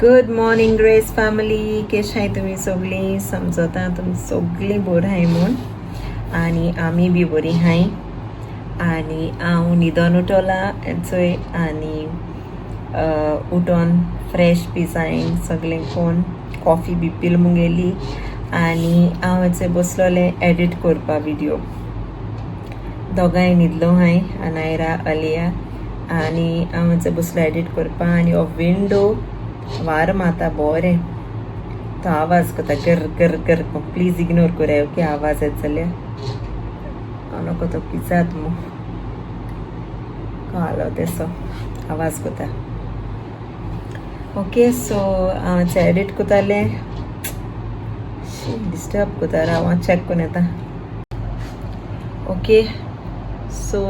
Good morning grace family, केश हाय तुमी सगळीं? समजता तुमी सगळीं बरी हाय म्हूण आनी आमी बी बरी हाय. आनी हांव न्हिदोन उठोलां चोय आनी उठोन फ्रेश बी जायन सगळें कोन कॉफी बी पिल मुगेली आनी हांव चोय बसलोलें एडिट करपा विडियो. दोगांय न्हिदलो हांय, अनायरा अलिया, आनी हांव चोय बसलो एडिट करपा. आनी हो विंडो वार मारता बरें, तो आवाज करता गर गर गर. प्लीज इग्नोर कराय, ओके? आवाज येत जाल्यार हांव नको तो पिजात मू कालो तेसो आवाज करता. ओके, सो हांव एडिट करतालें, डिस्टर्ब करता, हांव चॅक करून येता. ओके, सो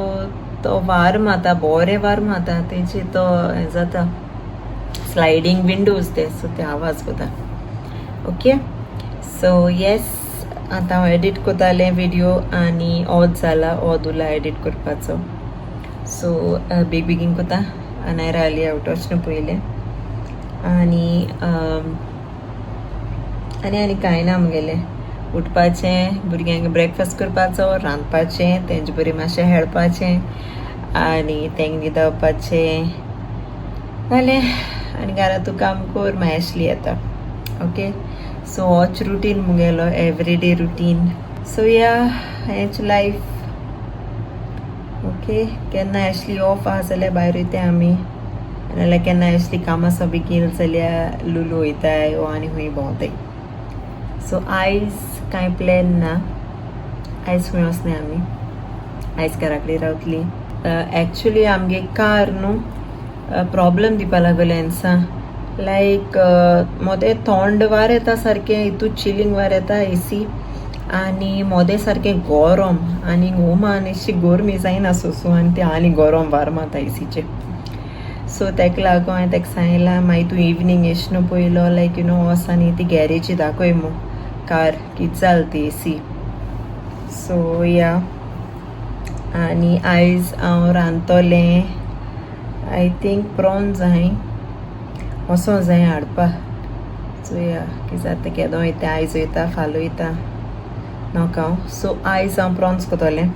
तो वार मारता, बरें वार मारता, तेजे तो हें जाता, स्लायडींग विंडोज ते, सो ते आवाज करता. ओके, सो येस, आतां हांव एडिट करतालें विडियो आनी ओद जाला, ओद उरला एडिट करपाचो. सो बेग बेगीन करता. आनी आली आवटोच न्हू पयलें. आनी आनी आनी कांय ना मुगेलें, उठपाचें, भुरग्यांक ब्रेकफास्ट करपाचो, रांदपाचें, तेंचे बरें मातशें खेळपाचें आनी तेंक न्हिदोवपाचें, जालें. आनी घरा तूं काम कर, मागीर एशली येता. ओके, सो होच रुटीन मुगेलो, एवरीडे रुटीन. सो या, हेंच लायफ. ओके, केन्ना एशली ऑफ आसा जाल्यार भायर वयताय आमी, नाल्यार केन्ना एशली कामां बी केली जाल्यार लुलू वयताय वो आनी खंय भोंवताय. सो आयज कांय प्लॅन ना, आयज खंय वचनाय आमी, आयज घरा कडेन रावतली. एक्चुली आमगे कार न्हू प्रॉब्लम दिवपा लागले हेन्सा, लायक मोदें थोंड वार येता सारकें, हितू चिलींग वार येता एसी, आनी मोदें सारकें गरम आनी होमान अशी गरमी जायना सोंसूं, आनी तें आनी गरम वार मारता एसीचें. सो तेका लागून हांवें तेका सांगलां, मागीर तूं इवनींग एश न्हू पयलो, लायक you know वच आनी ती गॅरेजी दाखय मू कार कितें जाल ती एसी. सो या, आनी आयज हांव रांदतलें, I think prawns जाय, वचों जाय हाडपा. चोया कितें जाता, केदो वयता, आयज वयता फाल्यां वयता नाका हांव. सो आयज हांव प्रॉन्स करतलें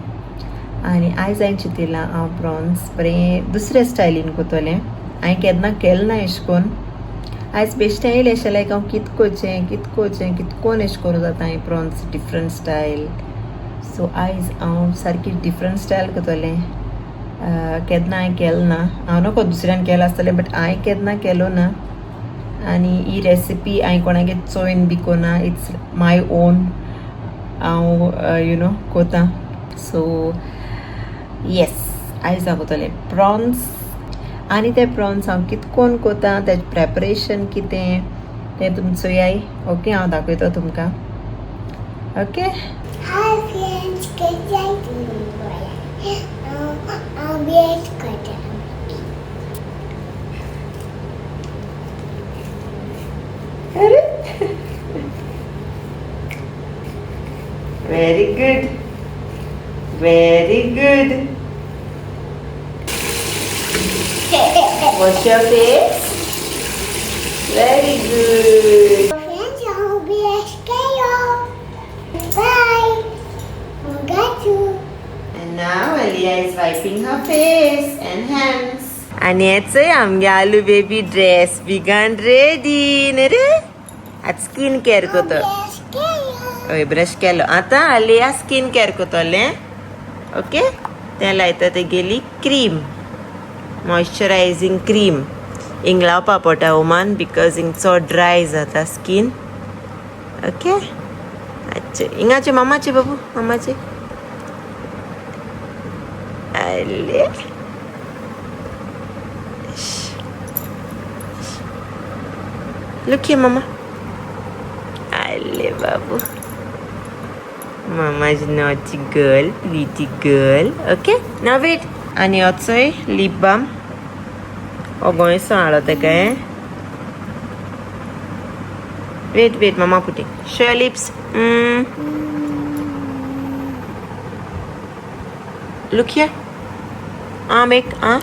आनी आयज हांवें चिंतिलां हांव प्रॉन्स बरें दुसरे स्टायलीन करतलें. हांवें केन्ना केलें ना एशें कोन्न, आयज बेश्टें येयलें अशें, लायक हांव कित करचें कित करचें, कित कोन्न एशें करूं जाता हांवें प्रॉन्स डिफरंट स्टायल. सो आयज हांव सारकी डिफरंट स्टायल करतलें. केन्ना हांवें केलें ना, हांव नको दुसऱ्यान केलां आसतलें, बट हांवें केन्ना केलो ना. आनी ही रेसिपी हांवें कोणागेर चोयन बी कोना, it's my own, हांव you know कोता. सो येस, आयज हांव कोतलें प्रॉन्स आनी ते प्रॉन्स हांव कितकोन कोता, तेजें प्रेपरेशन कितें तें तुमी चोयाय. ओके, हांव दाखयता तुमकां. ओके. हाय फ्रेंड्स, केसे तुम्ही? हांव बेस्ट करता. अरे, very good, very good. Wash your face. Very good. Friends, हांव बेस्ट केलो. बाय. Got you. And now Aliyah is wiping her face and hands. आनी हेचय आमगे aloo baby dress began ready न्ही रे. आतां स्कीन केअर करतो. ब्रश केलो. हय, ब्रश केलो. आतां आलिया स्कीन केअर करतलें. ओके, तें लायता तेगेली क्रीम, मॉइश्चरायझींग क्रीम हिंग लावपा पडटा ओमान, because हिंग चड ड्राय जाता स्कीन. ओके, अच्छा, हिंगाचे मामाचे बाबू, मामाचे आले. Look here, mama. आले बाबू. Mama's naughty girl, pretty girl. Okay, now wait. आनी होचोय लिप बाम हो गोंयचो हाडलो तेका. Wait, wait, mama putting. Show your lips. Look here. Ah, make ah.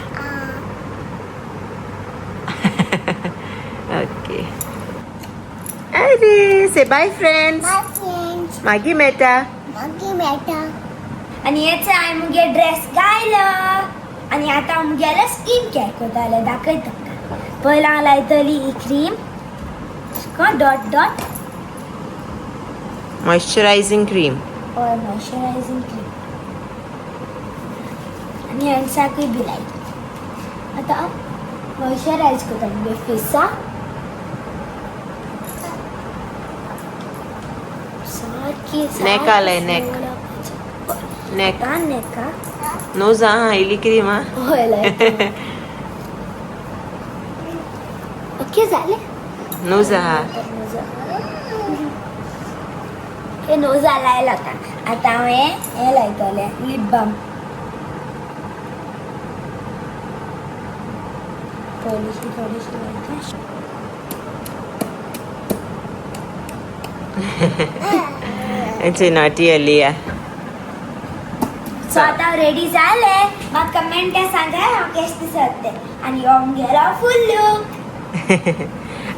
Okay. Say bye friends. Bye friends. मागीर मेळटा. मागीर मेळटा. आनी हेच हांवें मुगे ड्रेस घायलो आनी आतां हांव मुगेलें स्कीन केअर करतालें, दाखयता तुमकां. पयलीं हांव लायतली ही cream, dot dot moisturising cream. हय, मॉइश्चरायझींग क्रीम. आनी हँड्साकूय बी लायता. आतां हांव मॉइश्चरायज करता मुगे फेसाक सारकी. नेका लाय, नेक. नेक. आतां नेका. नोज हा इली क्रीम हा. हय, लायता. ओके, जालें. नोज हा. हे नोजा लायला. आतां आतां हांवें हें लायतलें, लिप बाम. थोडीशी थोडीशी लायता. नॉटी अलिया. सो आतां हांव रेडी जालें. म्हाका कमेंटा सांगा हांव केशें दिसत तें आनी हो मुगेलो फूल लूक.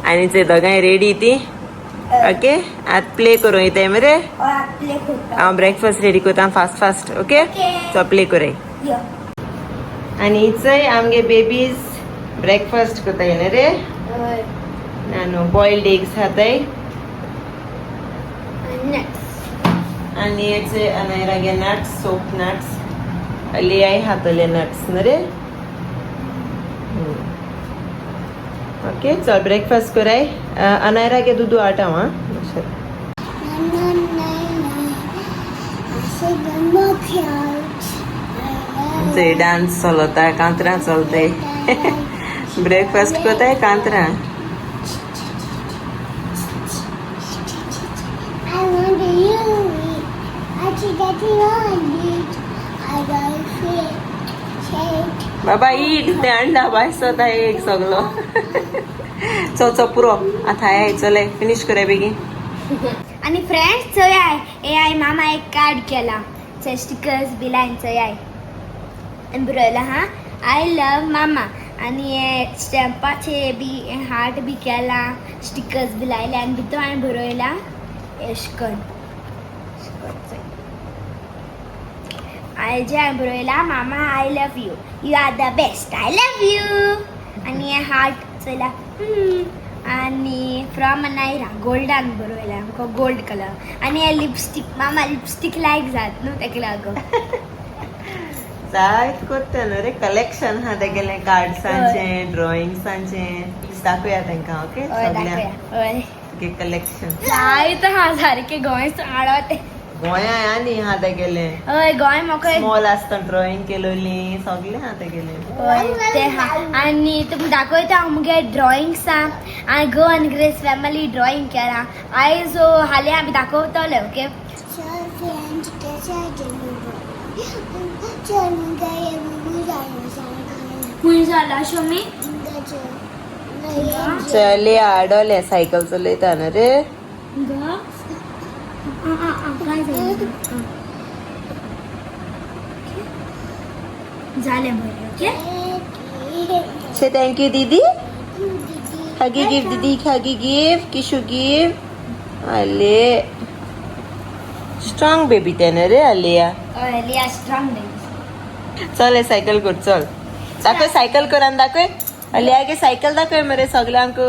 आनी ते दोगांय रेडी ती. ओके, आतां प्ले करूं येताय मरे. प्ले करता. हांव ब्रेकफास्ट रेडी करता fast fast. Okay. Okay. So play करय. यो. आनी चय आमगे बेबीज ब्रेकफास्ट करताय न्ही रे. हय. नानू बॉयल्ड एग्स खाताय. आनी हेचे अनायरागे नट्स, सोप नट्स. अलियाय खातले नट्स न्ही रे. ओके, चल ब्रेकफास्ट कराय. अनायरागे दुदू आट हांव. आं. Na na na na. I said the milk out. थंय डान्स चलता, कांतरां चलताय. ब्रेकफास्ट करताय कांतरां. I want to eat. I think that you want it. I don't feel shake. Baba eat ते अंडा भायसता एक सगलो. चल चल, पुरो आतां. हाय, चले फिनिश कराय बेगीन. आनी फ्रेंड्स, चोयाय, हे हांवें मामा एक कार्ड केला. चोय, स्टिकर्स बी लायन. चोयाय, आनी बरयलां हा, I love मामा. आनी हे स्टॅम्पाचे बी हार्ट बी केला, स्टिकर्स बी लायले आनी भितर हांवें बरयलां एश करून. हाजे हांवें बरयलां, मामा I love you, you are the best, I love you. आनी हे हार्ट चोयला. आनी फ्रॉम अनायरा, गोल्डान बरयला आमकां, गोल्ड कलर. आनी हे लिपस्टीक, मामा लिपस्टीक लायक जात न्हू तेका लागून. जायत करता न्हू रे, कलेक्शन हा तेगेलें कार्ड्सांचें, ड्रॉइंग्सांचें. दाखोवया तांकां. ओके. हय. सगळ्यांक. दाखया, हय. तुगे कलेक्शन. जायत हा, सारकें गोंय हाडो तें. गोंया आनी हा तेगेलें. हय, गोंय म्हाका. स्मॉल आसतना ड्रॉइंग केलोली सगळें हा तेगेलें. हय, तें हा. आनी तुमकां दाखयता हांव मुगे ड्रॉइंग्स हांवें गोवन ग्रेस फॅमिली ड्रॉइंग केलां आयज. सो हालीं आमी दाखोवतले. ओके. So friends, कैसा चल गए मुझे. खूंय जाला शमी? चले आडोले सायकल चलयता न्हू रे. ग काय जालें? जालें बरें. Okay. Say thank you, Didi. Huggy give, Didi. Huggy give. Kishu give. Ale. Strong baby तेने रे अलिया. हय, लिया स्ट्रॉंग बेबी. चल, सायकल कर. चल, दाखय सायकल कर आनी दाखय अलिया गे सायकल. दाखय मरे सगल्यांक.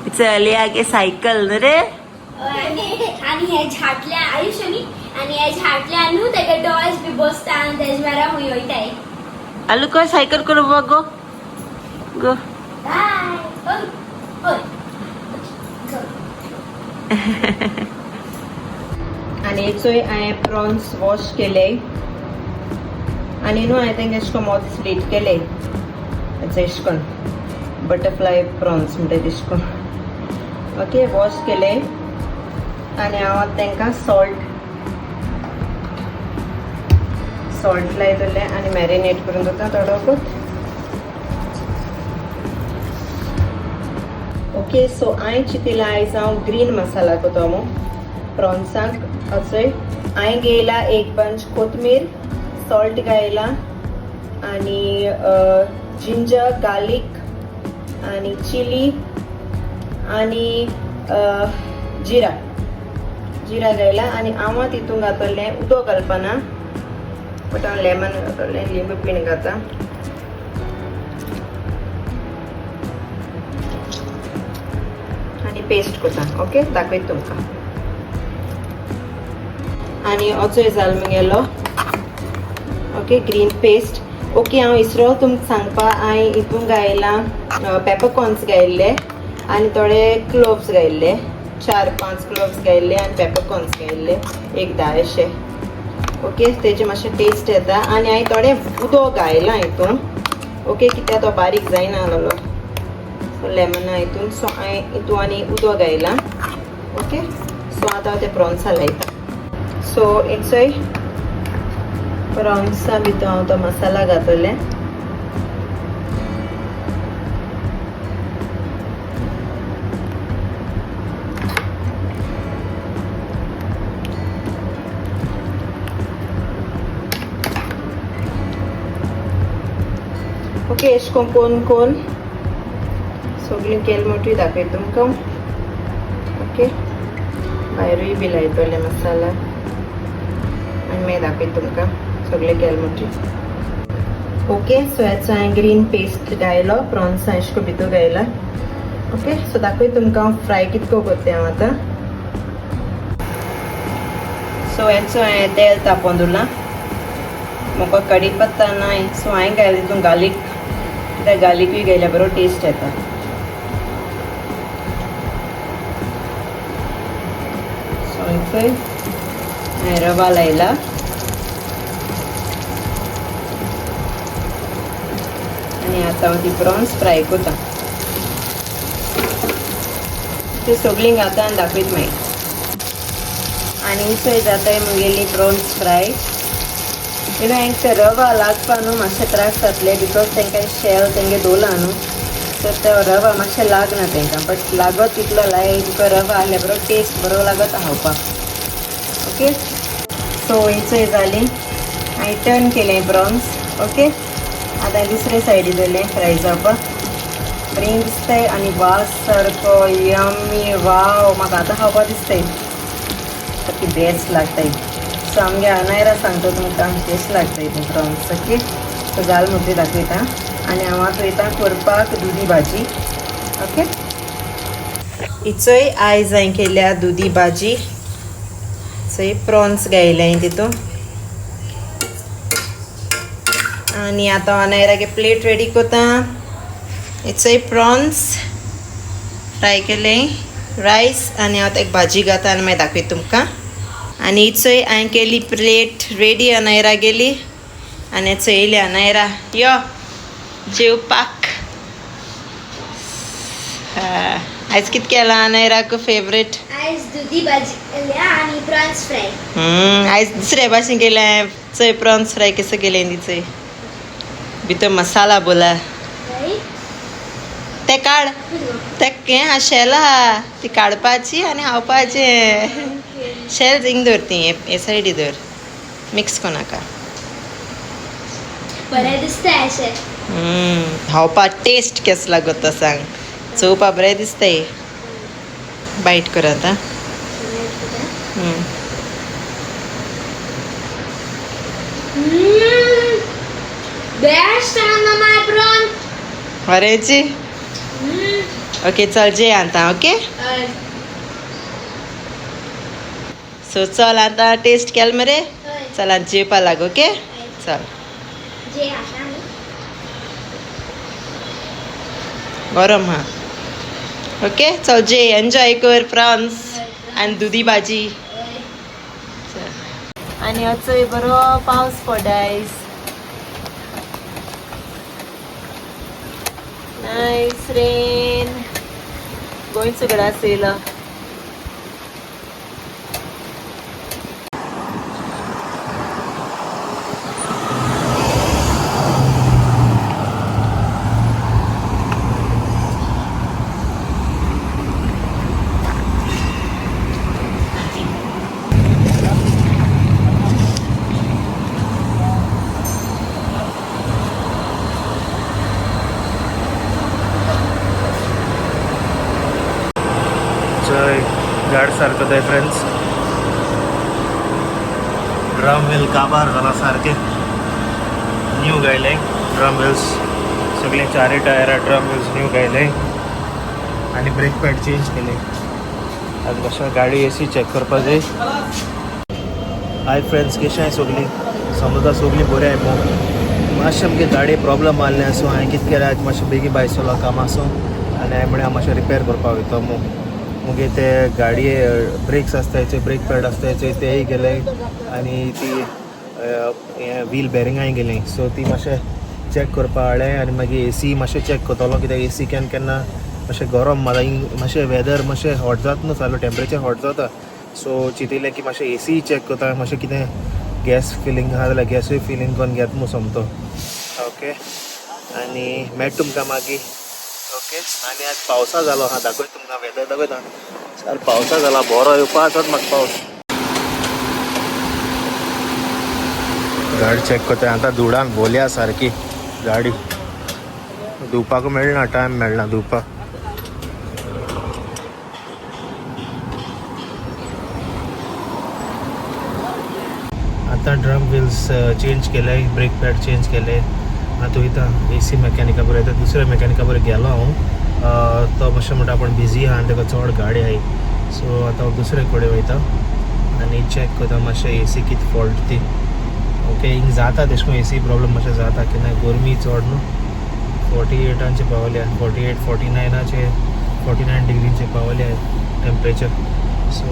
It's अलिया गे सायकल न्हू रे. आनी आनी हे झाटल्या आयुष न्ही, आनी हे झाटल्या न्हू तेका डॉल्स बी बसता आनी तेजे बारा हुंय वयताय. आलू कर सायकल करू बघ. गो गो. बाय. ओय ओय, गो. आनी चोय, हांवें प्रॉन्स वॉश केले आनी न्हू हांवें तेंगे अशें करून मोद स्लीट केले. अशें करून बटरफ्लाय प्रॉन्स म्हणटा तेशें करून. ओके, वॉश केले आनी हांव आतां तांकां सॉल्ट सॉल्ट लायतलें आनी मॅरिनेट करून दवरता थोडो वगत. ओके, सो हांवें चितिलां आयज हांव ग्रीन मसाला करता मू प्रॉन्सांक. अचोय, हांवें घेयला एक बंच कोथमीर, सॉल्ट घायला आनी जिंजर गार्लीक आनी चिली आनी जिरा. जिरा घायला आनी हांव तितून घातलें उदक घालपाना, बट हांव लेमन घातलें, लिंबू पीण घाता. आनी पेस्ट करता. ओके, दाखयता तुमकां. आनी असोय जालो मुगेलो. Okay, green paste. Okay, हांव इसरो तुमकां सांगपा, हांवें हितून घायलां पेपरकॉर्न्स घायल्ले आनी थोडे क्लोव्स घायल्ले, 4-5 क्लोव्स घायल्ले आनी पेपरकॉर्न्स घायल्ले एक 10 अशे. ओके, तेजे मातशें टेस्ट येता. आनी हांवें थोडें उदक घायलां हितून. ओके, कित्याक तो बारीक जायना आसलो, सो लेमना हितून, सो हांवें हितून आनी उदक घायलां. ओके, सो आतां हांव ते प्रॉन्सां लायता. सो हेचोय प्रॉन्सा भितर हांव तो मसाला घातलें. ओके, अशें करून कोन कोन सगळीं केल म्हणटरी दाखयता तुमकां. ओके, भायरूय बी लायतलें मसाला आनी मागीर दाखयता तुमकां सगळें केल म्हणटरी. ओके, सो हेचो हांवें ग्रीन पेस्ट घायलो, प्रॉन्सां अशें करून भितर घायला. ओके, सो दाखयता तुमकां फ्राय कितको करता हांव आतां. सो हेचो हांवें तेल तापोवन दवरलां. म्हाका कडी पत्ता नाय, सो हांवें घायलें तितून गार्लीक, कित्याक गार्लिकूय घायल्यार बरो टेस्ट येता. सो पळय हांवें रवा लायला. आनी आतां हांव ती प्रॉन्स फ्राय करता. ते सगळीं घाता आनी दाखयता मागीर. आनी चोय जाताय मुगेली प्रॉन्स फ्राय. You know, हांकां रवा लागपा न्हू मातशें त्रास जातले, because तांकां शेल तेंगे दवरला न्हू, सो ते रवा मातशें लागना तांकां, बट लागत तितलो लाय, तुका रवा आहल्यार बरो टेस्ट बरो लागत खावपाक. ओके, सो चोय जाली, हांवें टर्न केलें प्रॉन्स. ओके, आतां दुसरे सायडी दवरलें फ्राय जावपाक. बरें दिसताय आनी वास सारको यम्मी, वाव, म्हाका आतां खावपाक दिसताय, सारकी बेस्ट लागताय. सो आमगे अनायरा सांगता तुमकां टेस्ट लागताय ती प्रॉन्स. ओके, सो जाल म्हणटरी दाखयता. आनी हांव आतां वयता करपाक दुदी भाजी. ओके, इचोय आयज हांवें केल्या दुदी भाजी. चोय प्रॉन्स घायले हांवें तितून. आनी आतां अनायरागे प्लेट रेडी करता. इचोय प्रॉन्स फ्राय केले, रायस, आनी हांव एक भाजी घाता आनी मागीर दाखयता तुमकां. आनी चोय हांवें केली प्लेट रेडी अनायरा गेली. आनी चोय येयली अनायरा, यो जेवपाक. आयज कितें केलां अनायराक फेवरेट? आयज दुदी भाजी केल्या आनी प्रॉन्स फ्राय. आयज दुसरे भाशेन केलें. चोय प्रॉन्स फ्राय कसो केलें ती चोय, भितर मसाला बोला ते काड, ते हें आहा शेल आहा, ती काडपाची आनी खावपाचें. शेल हिंग दवर, ती हे सायडी दवर, मिक्स करनाका. बरें दिसता अशें. खावपा टेस्ट केसो लागता सांग, चोवपा बरें दिसताय. बायट कर आतां. बेस्ट मामा प्रॉन. बरेंची. ओके, चल जे आतां. ओके, सो चल आतां टेस्ट केल मरे, चल आतां जेवपा लाग. ओके, चल गरम हा. ओके, चल जे, एन्जॉय कर प्रॉन्स आनी दुदी भाजी. आनी आचोय बरो पावस पडायस, नायस रेन, गोंयचो ग्रास येयला. झाड सारखं आहे फ्रेंड्स. ड्रम व्हील काबार जाला सारकें, न्यू घायले ड्रम व्हील्स. सगळे चारय टायरां ड्रम व्हील्स न्यू घायले आनी ब्रेक पॅड चेंज केले. आतां कशें गाडी एसी चॅक करपा जाय. हाय फ्रेंड्स, कशें आहाय सगळीं? समजता सगळीं बरीं आहाय मू. मातशें आमगे गाडी प्रॉब्लम आहलें, सो हांवें कितें केलें, आयज मातशें बेगीन भायर सरलो कामा सो आनी हांवें म्हळें हांव मातशें रिपेर करपाक वयतो मू. मुगे ते गाडये ब्रेक्स आसताय चोय, ब्रेक पॅड आसताय चोय, तेय गेले आनी ती हें व्हील बेरिंगाय गेली. सो ती मातशें चॅक करपा हाडलें आनी मागीर एसी मातशें चॅक करतलो, कित्याक एसी केन्ना केन्ना मातशें गरम मारता. हिंग मातशें वेदर मातशें हॉट जाता न्हू, चालू टेम्परेचर हॉट जाता. सो चिंतिल्लें की मातशें एसी चॅक करता, मातशें कितें गॅस फिलींग आहा जाल्यार गॅसूय फिलींग करून घेता मू सोमतो. ओके, आनी मेळटा तुमकां मागीर. ओके, आनी आज पावसा जालो आहा, दाखयता तुमकां वेदर दाखयता. सार पावसा जाला, बरो येवपा आसत म्हाका पावस. गाडी चॅक करता आतां. धुळान बोलया सारकी, गाडी धुवपाक मेळना, टायम मेळना धुवपाक. आतां ड्रम व्हील्स चेंज केले, ब्रेक पॅड चेंज केले. आतां वयता एसी मेकॅनिका बरोबर. येता दुसऱ्या मेकॅनिका बरोबर गेलो हांव, तो मातशें म्हणटा आपूण बिजी आहा आनी ताका चड गाडी आहाय. सो आतां हांव दुसरे कडेन वयता आनी चॅक करता मातशें एसी कितें फॉल्ट ती. ओके, हिंग जाता तेश कोन एसी प्रॉब्लम मातशें जाता केन्ना, गरमी चड न्हू. 48आंचे पावल्या, 48, 49आचे, 49 डिग्रीचे पावल्या टेम्परेचर. सो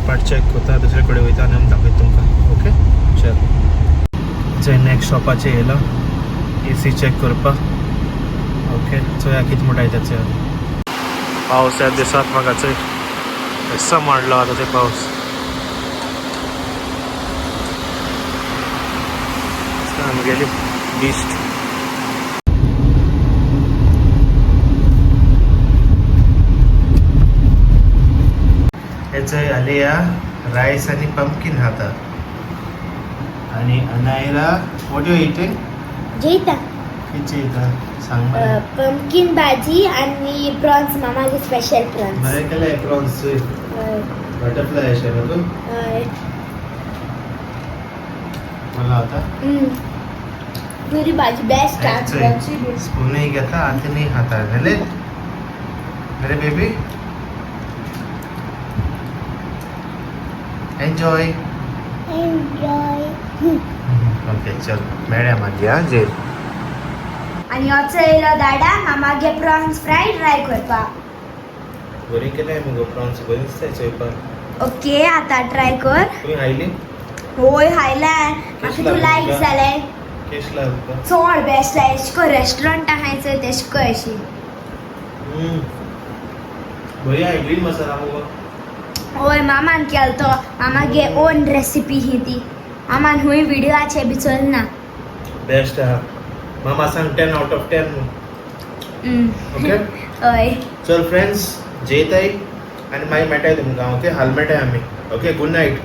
पाट चॅक करता, दुसरे कडेन वयता आनी आमी दाखयता तुमकां. ओके, चल, चोय नॅक्स्ट शॉपाचेर येयला एसी चॅक करपाक. ओके, चोया कितें म्हणटा तें चोया. पावस ह्या दिसात म्हाका चोय बेस्सो मांडलो आतां ते पावस. आमगेली बिस्ट. हेचोय आलिया रायस आनी पंपकीन खाता आनी अनायरा, what you eating? जेयता. कितें जेयता सांग मरे. पंपकीन भाजी आनी प्रॉन्स, मामागे स्पेशल प्रॉन्स. बरें केलें प्रॉन्स. हय. बटरफ्लाय अशें न्हू तूं? हय. मला आता बरी भाजी, बेस्ट. स्पूनय घेता, हातीनय खाता. जालें बरें बेबी, एन्जॉय. एन्जॉय. ओके, चल मेळया मागीर. आं, जेल. आनी असो येयलो दाडा मामागे प्रॉन्स फ्राय ट्राय करपाक. बरी केलाय मुगो प्रॉन्स, बरी दिसताय चोयपाक. ओके, आतां ट्राय कर. तुवें खायली? होय, खायलाय. म्हाका तूं लायक जालें. केश लागता? चड बेस्ट जाय, एशको रेस्टोरंटा खायचो तेशको अशी. बरी आहा ग्रीन मसाला मुगो. होय, मामान केलो तो, मामागे ओन रेसिपी ही ती. मामान हुंय विडियोचे बी चलना. बेस्ट आहा. मामा सांग 10 out of 10. Okay. हय. चल फ्रेंड्स, जेयताय आनी मागीर मेळटाय तुमकां. ओके, हाल मेळटाय आमी. Okay, good night.